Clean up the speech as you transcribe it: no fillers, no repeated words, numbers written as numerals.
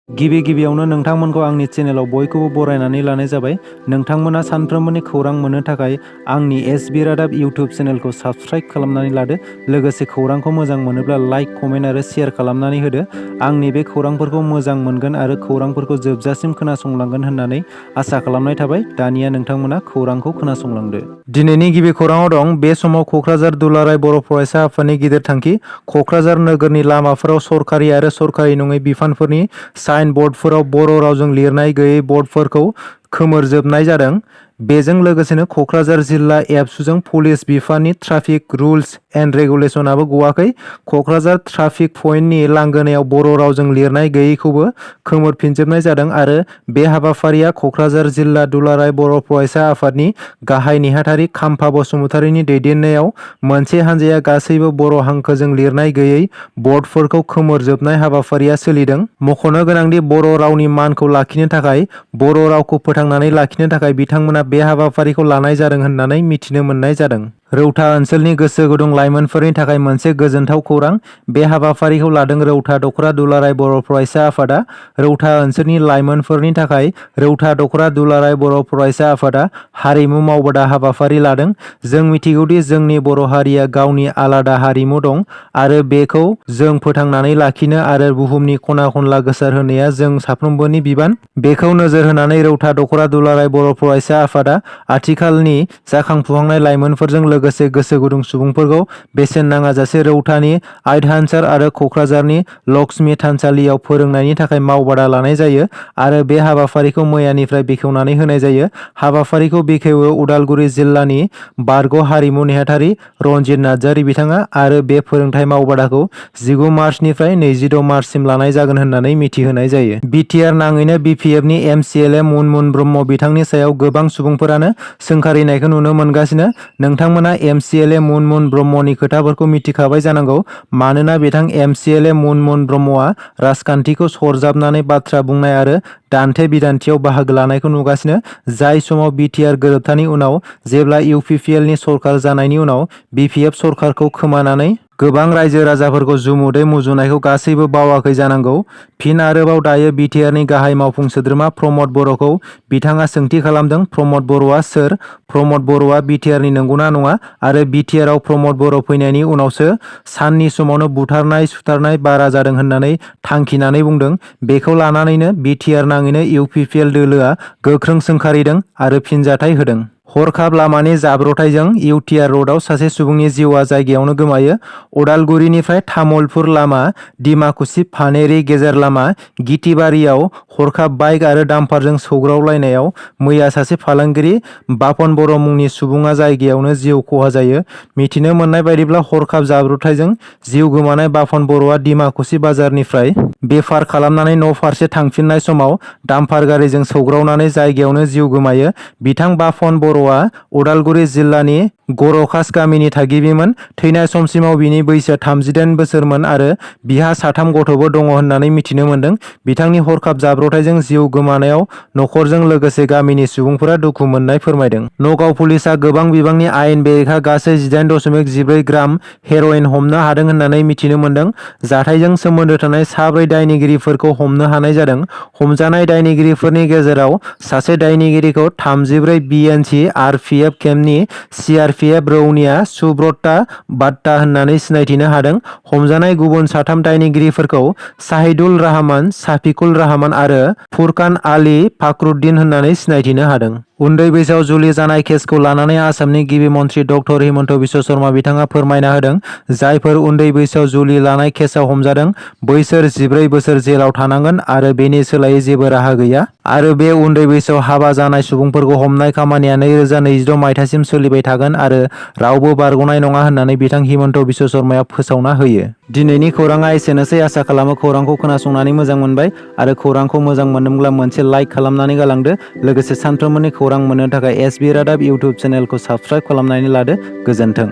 गिबियावनो नोंथांमोनखौ आंनि चेनेलाव बयखौबो बरायनानै लानाय जाबाय। नोंथांमोना सानफ्रोमबोनि खौरां मोननो थाखाय आंनि एसबि रादाब इउटिउब चेनेलखौ साबस्क्राइब खालामनानै लादो। लोगोसे खौरांखौ मोजां मोनोब्ला लाइक, कमेन्ट आरो शेयार खालामनानै होदो। आंनि बे खौरांफोरखौ मोजां मोनगोन आरो खौरांफोरखौ जोबजासिम खोनासंलांगोन होननानै आसा खालामनाय थाबाय। दानिया नोंथांमोना खौरांखौ खोनासंलांदो। दिनैनि गिबि खौराङाव दं। बे समाव क'क्राझार दुलाराय बर' फरायसा आफादनि गिदिर थांखि। क'क्राझार नोगोरनि लामाफोराव सरकारि आरो सरकारि नङै बिफानफोरनि साइन बर्डफोराव बर' रावजों लिरनाय गैयै बर्डफोरखौ खोमोरजोबनाय जादों। बेजों लोगोसेनो क'क्राझार जिल्ला एबसुजों पुलिस बिफाननि ट्राफिक रुल्स एन्ड रेगुलेसनाबो गवाखै। क'क्राझार ट्राफिक पइन्टनि लांगोनायाव बर' रावजों लिरनाय गैयैखौबो खोमोरफिनजोबनाय जादों आरो बे हाबाफारिया क'क्राझार जिल्ला दुलाराय बर' फरायसा आफादनि गाहाय नेहाथारि खाम्फा बसुमतारीनि दैदेननायाव मोनसे हान्जाया गासैबो बर' हांखोजों लिरनाय गैयै बर्डफोरखौ खोमोरजोबनाय हाबाफारिया सोलिदों। मख'नो गोनांदि बर' रावनि मानखौ लाखिनो थाखाय, बर' रावखौ फोथांनानै लाखिनो थाखाय बिथांमोना बे हाबाफारिखौ लानाय जादों होननानै मिथिनो मोननाय जादों। रौता ओनसोलनि गोसो गुदुं लाइमोनफोरनि थाखाय मोनसे गोजोनथाव खौरां। बे हाबाफारिखौ लादों रौता दख'रा दुलाराय बर' फरायसा आफादा। रौता ओनसोलनि लाइमोनफोरनि थाखाय रौता दख'रा दुलाराय बर' फरायसा आफादा हारिमु मावबादा हाबाफारि लादों। जों मिथिगौदि जोंनि बर' हारिया गावनि आलादा हारिमु दं आरो बेखौ जों फोथांनानै लाखिनो आरो बुहुमनि खना खनला गोसारहोनाया जों साफ्रोमबोनि बिबान। बेखौ नोजोर होनानै रौता दख'रा दुलाराय बर' फरायसा आफादा आथिखालनि जाखांफुहांनाय लाइमोनफोरजों लोगोसे गोसो गुदुं सुबुंफोरखौ बेसेन नाङाजासे रौतानि आइट हानसार आरो क'क्राझारनि लक्ष्मी थानसालियाव फोरोंनायनि थाखाय मावबादा लानाय जायो आरो बे हाबाफारिखौ मैयानिफ्राय बेखेवनानै होनाय जायो। हाबाफारिखौ बेखेवो उदालगुरि जिल्लानि बारग' हारिमु नेहाथारि रनजित नार्जारी बिथाङा आरो बे फोरोंथाय मावबादाखौ 19 मार्चनिफ्राय 26 मार्चसिम लानाय जागोन होननानै मिथिहोनाय जायो। बिटिआर नाङैनो बिपिएफनि एमसिएलए मुनमुन ब्रह्म बिथांनि सायाव गोबां सुबुंफोरानो सोंखारिनायखौ नुनो मोनगासिनो। नोंथांमोना एमसिएलए मुनमुन ब्रह्मनि खोथाफोरखौ मिथिखाबाय जानांगौ। मानोना बिथां एमसिएलए मुनमुन ब्रह्मआ राजखान्थिखौ सरजाबनानै बाथ्रा बुंनाय आरो दान्थे बिदान्थियाव बाहागो लानायखौ नुगासिनो। जाय समाव बिटिआर गोरोबथानि उनाव जेब्ला इउपिपिएलनि सरकार जानायनि उनाव बिपिएफ सरकारखौ खोमानानै गोबां रायजो राजाफोरखौ जुमुदै मुजुनायखौ गासैबो बावाखै जानांगौ। फिन आरोबाव दायो बिटिआरनि गाहाय मावफुं सोद्रोमा प्रमद बर'खौ बिथाङा सोंथि खालामदों। प्रमद बर'आ सोर? प्रमद बर'आ बिटिआरनि नंगौना नङा आरो बिटिआरआव प्रमद बर' फैनायनि उनावसो साननि समावनो बुथारनाय सुथारनाय बारा जादों होननानै थांखिनानै बुंदों। बेखौ लानानैनो बिटिआर नाङैनो इउपिपिएल दोलोआ गोख्रों सोंखारिदों आरो फिनजाथाय होदों। हरखाब लामानि जाब्रथायजों इउटिआर रडआव सासे सुबुंनि जिउआ जायगायावनो गोमायो। उदालगुरिनिफ्राय तामुलपुर लामा डिमाकुसि फानेरि गेजेर लामा गितिबारियाव हरखाब बाइक आरो डाम्पारजों सौग्रावलायनायाव मैया सासे फालांगिरि बापन बर' मुंनि सुबुङा जायगायावनो जिउ खहा जायो। मिथिनो मोननाय बायदिब्ला हरखाब जाब्रथायजों जिउ गोमानाय बापन बर'आ डिमाकुसि बाजारनिफ्राय बेफार खालामनानै न' फारसे थांफिननाय समाव डाम्पार गारिजों सौग्रावनानै जायगायावनो जिउ गोमायो। बिथां बापन बर'आ उदालगुरि जिल्लानि गरखास गामिनि थागिबिमोन। थैनाय समसिमाव बिनि बैसोआ 38 बोसोरमोन आरो बिहा 3 गथ'बो दङ होननानै मिथिनो मोन्दों। बिथांनि हरखाब जाब्रथायजों जिउ गोमानायाव नखरजों लोगोसे गामिनि सुबुंफोरा दुखु मोननाय फोरमायदों। नगाव पुलिसआ गोबां बिबांनि आयेन बेरेखा गासै 18.14 ग्राम हेर'इन हमनो हादों होननानै मिथिनो मोन्दों। जाथायजों सोमोन्दो थानाय 4 दायनिगिरिफोरखौ हमनो हानाय जादों। हमजानाय दायनिगिरिफोरनि गेजेराव सासे दायनिगिरिखौ 34 बिएनसि आरपिएफ केम्पनि सिआरपिएफ रौनिया सुब्रता बाट्टा होननानै सिनायथिनो हादों। हमजानाय गुबुन 3 दायनिगिरिफोरखौ साहिदुल रहमान, साफिकुल रहमान आरो फुरकान आली फाखरुद्दिन होननानै सिनायथिनो हादों। उन्दै बैसोआव जुलि जानाय केसखौ लानानै आसामनि गिबि मन्थ्रि डक्टर हिमन्त बिश्व शर्मा बिथाङा फोरमायना होदों। जायफोर उन्दै बैसोआव जुलि लानाय केसआव हमजादों बैसोर 14 बोसोर जेलाव थानांगोन आरो बेनि सोलायै जेबो राहा गैया आरो बे उन्दै बैसोआव हाबा जानाय सुबुंफोरखौ हमनाय खामानिया 2026 मायथाइसिम सोलिबाय थागोन आरो रावबो बारग'नाय नङा होननानै बिथां हिमन्त बिश्व शर्माया फोसावना होयो। दिनैनि खौराङा एसेनोसै। आसा खालामो खौरांखौ खोनासंनानै मोजां मोनबाय आरो खौरांखौ मोजां मोनदोंब्ला मोनसे लाइक खालामनानै गालांदो। लोगोसे सानफ्रोमबोनि खौरां मोननो थाखाय एसबि रादाब इउटिउब चेनेलखौ साबस्क्राइब खालामनानै लादो। गोजोन्थों।